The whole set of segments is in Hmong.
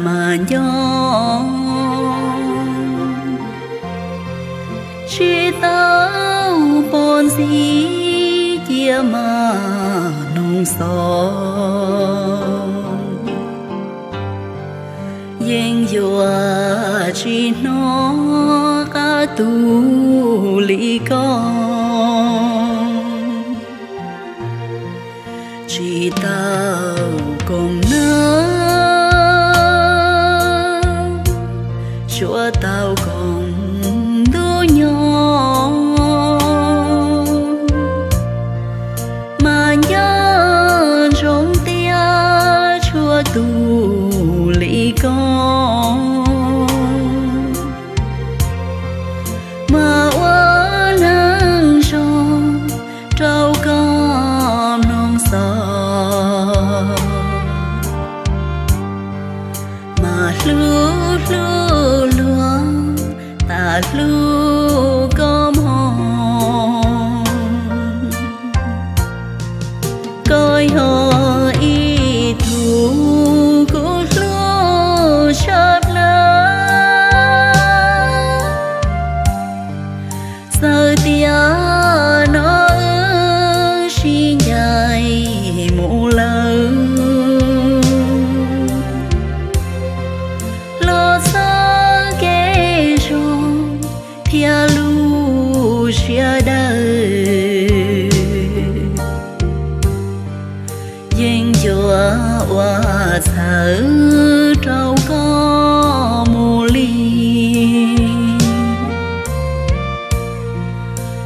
mas nco, tsis tau pom ntxiv cia mas noog xov. Yeej yuav tsis hnov qab tus li ko, tsis tau koom neeb tsuas tau koom ntuj nyob, mas nco ntsoov tias tshua tus li ko, mas ua neeg zoo rau koj mloog xov, mas hlub hlub luag tas hlub koj mog. Koj yog ib tug kuv hlub tshaj plaws, txawm tiam no wb sib ncaim mus lawm, los txoj kev zoo thiab lub siab dawb, yeej yuav ua txhawb rau koj mus li.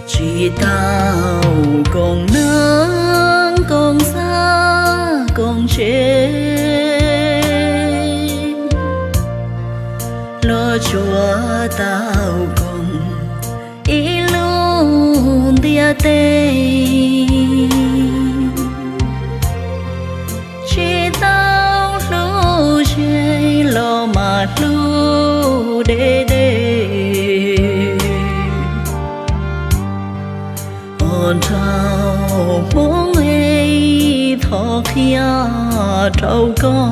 Tsis tau koom neeb koom txaj koom tsev, los tsuas tau koom ib lub ntiaj teb. Tsis tau hlub ze los mas hlub deb deb, ua nraug Hmoob es thov qhia rau koj.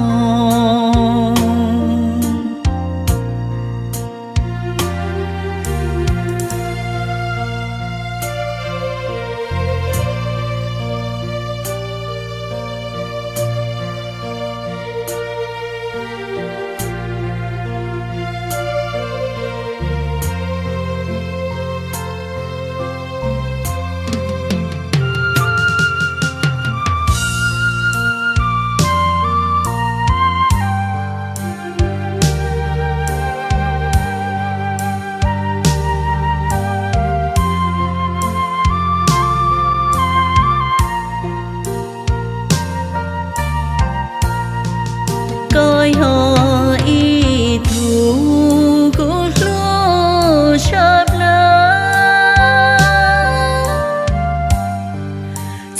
Koj yog ib tug kuv hlub tshaj plaws,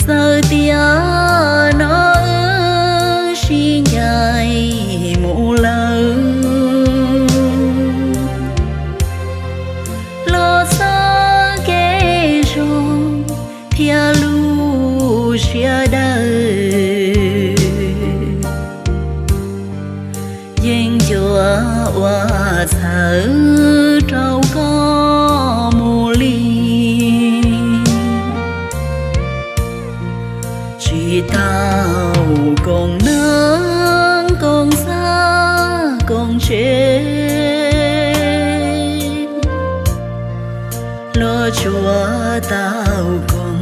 txawm tiam no wb sib ncaim mus lawm, los txoj kev zoo thiab lub siab dawb, yeej yuav ua txhawb rau koj mus li. Tsis tau koom neeb koom txaj koom tsev, los tsuas tau koom